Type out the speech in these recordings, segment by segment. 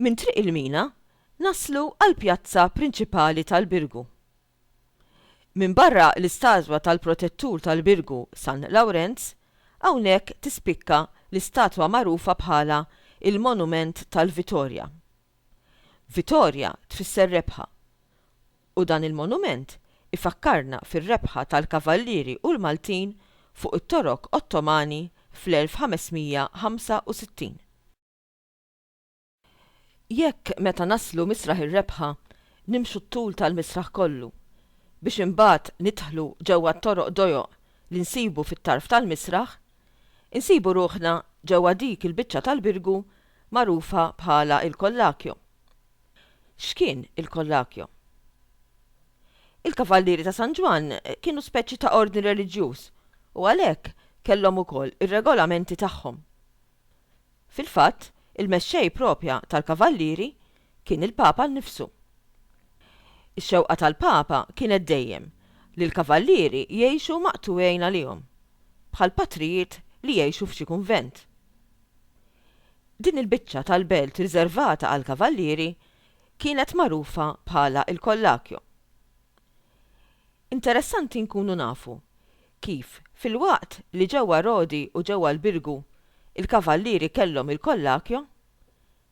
Minn Triq il-Mina naslu għall-pjazza prinċipali tal-Birgu. Minbarra l-istatwa tal-protettur tal-Birgu San Lawrenz, hawnhekk tispikka l-istatwa magħrufa bħala il-Monument tal-Vitorja. Vitorja tfisser rebħa u dan il-monument ifakkarna fir-rebħa tal-Kavallieri u l-Maltin fuq it-Torok Ottomani fl-1565. Jekk meta naslu Misraħ ir-Rebħa nimxu t-tul tal-misraħ kollu biex imbagħad nidħlu ġewwa t-toroq dojoq li nsibu fit-tarf tal-misraħ, insibu ruħna ġewwa dik il-biċċa tal-Birgu magħrufa bħala l-Kollakjo. X'kien il-Kollakjo? Il-Kavallieri ta' San Ġwann kienu speċi ta' ordni reliġjuż u għalhekk kellhom ukoll ir-regolamenti tagħhom. Fil-fatt, il-mexxej proprja tal-Kavallieri kien il-Papa nnifsu. Ix-xewqa tal-Papa kienet dejjem li l-Kavallieri jgħixu maqtugħin għalihom, bħal patrijiet li jgħixu f'xi kunvent. Din il-biċċa tal-belt riżervata għall-Kavallieri kienet magħrufa bħala l-Kollakjo. Interessanti nkunu nafu kif filwaqt li ġewwa Rodi u ġewwa l-Birgu il-Kavallieri kellhom il-Kollakjo,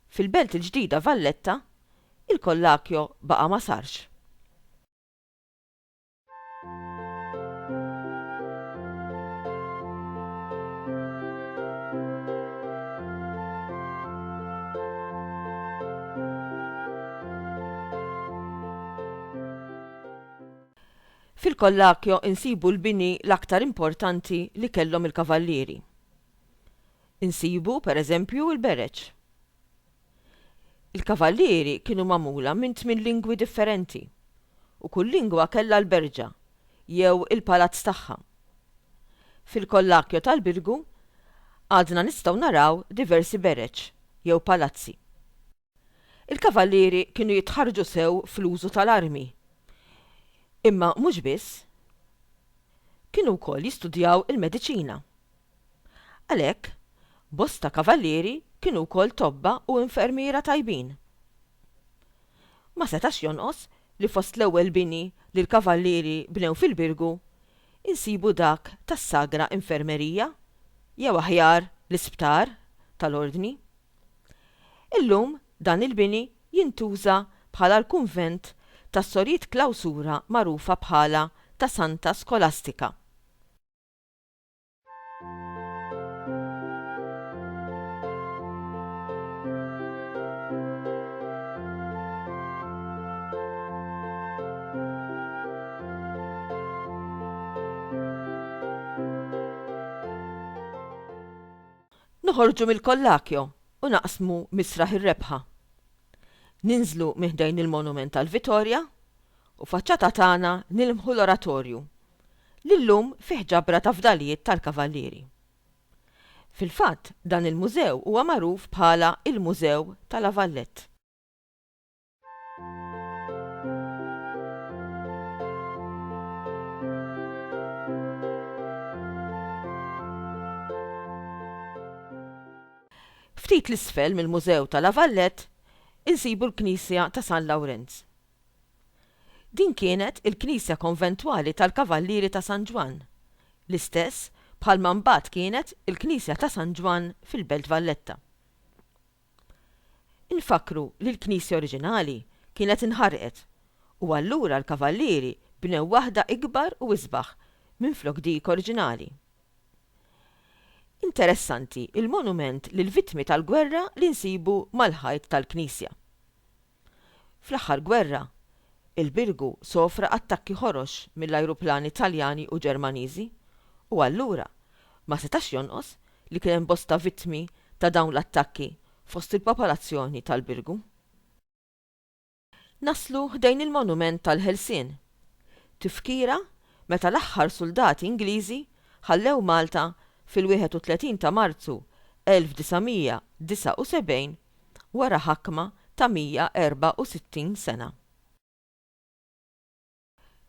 fil-Belt il-Ġdida Valletta il-Kollakjo baqa' ma sarx. Fil-Collachio insibu l-bini l-aktar importanti li kellhom il-Kavallieri. Insibu, per eżempju, il-bereġ. Il-Kavallieri kienu magħmula minn tmien lingwi differenti u kull lingwa kellha l-berġa jew il-palazz tagħha. Fil-Collachio tal-Birgu għadna nistgħu naraw diversi bereġ jew palazzi. Il-kavallieri kienu jitħarrġu sew fl-użu tal-armi. Imma mhux biss. Kienu wkoll jistudjaw il-mediċina. Għalhekk, bosta kavallieri kienu wkoll tobba u infermiera tajbin. Ma setax jonqos li fost l-ewwel bini li l-kavallieri bnew fil-Birgu insibu dak tas-Sagra Infermerija jew aħjar l-Isptar tal-Ordni. Illum dan il-bini jintuża bħala l-kunvent tas-sorijiet klawsura magħrufa bħala ta' Santa Skolastika. Noħorġu mill-Collachio u naqsmu Misraħ ir-Rebħa. Ninżlu minn ħdejn il-Monument tal-Vitorja u faċċata tagħna nilmħu l-Oratorju, li llum fih ġabra ta' fdalijiet tal-Kavallieri. Fil-fatt, dan il-mużew huwa magħruf bħala il-Mużew ta' La Vallette. Ftit 'l isfel mill-Mużew ta' La Vallette insibu l-Knisja ta' San Lawrenz. Din kienet il-knisja konventwali tal-Kavallieri ta' San Ġwann, l-istess bħalma mbagħad kienet il-Knisja ta' San Ġwann fil-Belt Valletta. Infakkru li l-knisja oriġinali kienet inħarqet u allura l-Kavallieri bnew waħda ikbar u isbaħ minflok dik oriġinali. Interessanti l-monument lill-vittmi tal-gwerra li nsibu mal-ħajt tal-knisja. Fl-aħħar gwerra, il-Birgu sofra attakki ħorox mill-ajruplani Taljani u Ġermaniżi u allura ma setax jonqos li kien hemm bosta vittmi ta' dawn l-attakki fost il-popolazzjoni tal-Birgu. Naslu ħdejn il-Monument tal-Ħelsien, tifkira meta l-aħħar suldati Ingliżi ħallew Malta fil-31 ta' Marzu 1979 wara ħakma ta' 164 sena.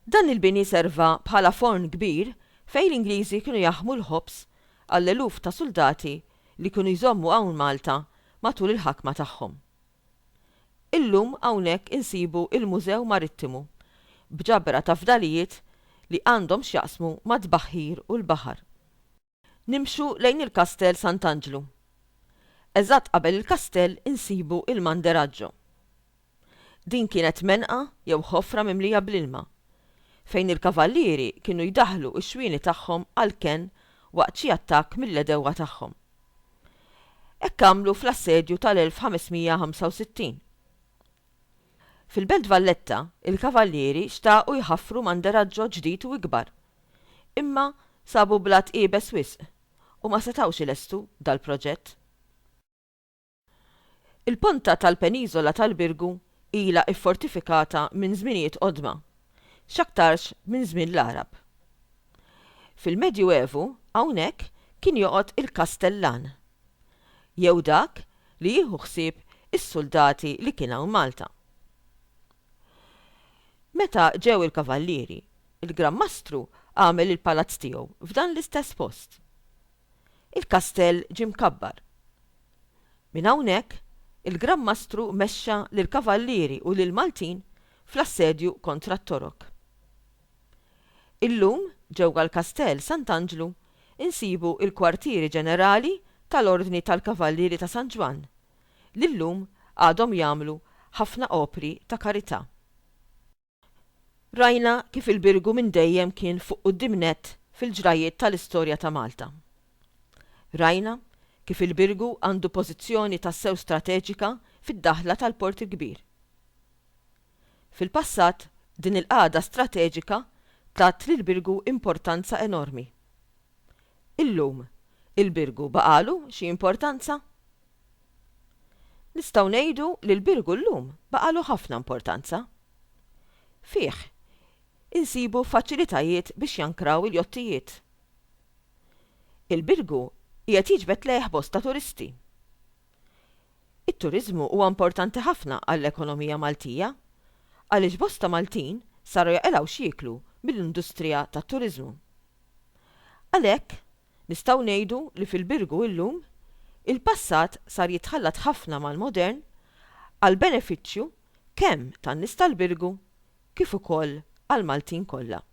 Dan il-bini serva bħala forn kbir fejn l-Ingliżi kienu jaħmu l-ħobż għall-eluf ta' suldati li kienu jżommu hawn Malta matul il-ħakma tagħhom. Illum hawnhekk insibu il-Mużew Marittimu b'ġabra ta' fdalijiet li għandhom x'jaqsmu mat-tbaħħir u l-baħar. Nimxu lejn il-Kastell Sant'Anġlu. Eżatt qabel il-kastell insibu il-Manderaggio. Din kienet menqa jew ħofra mimlija bl-ilma, fejn il-kavallieri kienu jdaħħlu x-xwieni tagħhom għall-kenn waqt xi attakk mill-għedewwa tagħhom. Hekk għamlu fl-assedju tal-1565. Fil-Belt Valletta, il-kavallieri xtaqu jħaffru manderaggio ġdid u ikbar. Imma sabu blat iebes wisq u ma setgħux ilestu dal-proġett. Il-ponta tal-peniżola tal-Birgu ilha ffortifikata minn żminijiet qodma, x'aktarx minn żmien l-Għarab. Fil-Medju Evu hawnhekk kien joqgħod il-kastellan, jew dak li jieħu ħsieb is-suldati li kien hawn Malta. Meta ġew il-Kavallieri, il-Gran Mastru għamel il-palazz tiegħu f'dan l-istess post. Il-kastell ġie mkabbar. Minn hawnhekk, il-Gran Mastru mexxa lill-Kavallieri u lill-Maltin fl-assedju kontra t-Torok. Illum, ġewwa l-Kastell Sant'Anġlu, insibu l-kwartieri ġenerali tal-Ordni tal-Kavallieri ta' San Ġwann, li llum għadhom jagħmlu ħafna opri ta' karità. Rajna kif il-Birgu minn dejjem kien fuq quddiem nett fil-ġrajjiet tal-istorja ta' Malta. Rajna kif il-Birgu għandu pożizzjoni tassew strateġika fid-daħla tal-Port il-Kbir. Fil-passat din il-qagħda strateġika tat lill-Birgu importanza enormi. Illum, il-Birgu baqagħlu xi importanza? Nistgħu ngħidu li l-Birgu llum baqagħlu ħafna importanza. Fih insibu faċilitajiet biex jankraw il-jottijiet. Il-Birgu qiegħed jiġbed lejh bosta turisti. It-turiżmu huwa importanti ħafna għall-ekonomija Maltija għaliex bosta Maltin saru jaqilgħu x'jieklu mill-industrija tat-turiżmu. Għalhekk, nistgħu ngħidu li fil-Birgu illum, il-passat sar jitħallat ħafna mal-modern għall-benefiċċju kemm tan-nies tal-Birgu kif ukoll għall-Maltin kollha.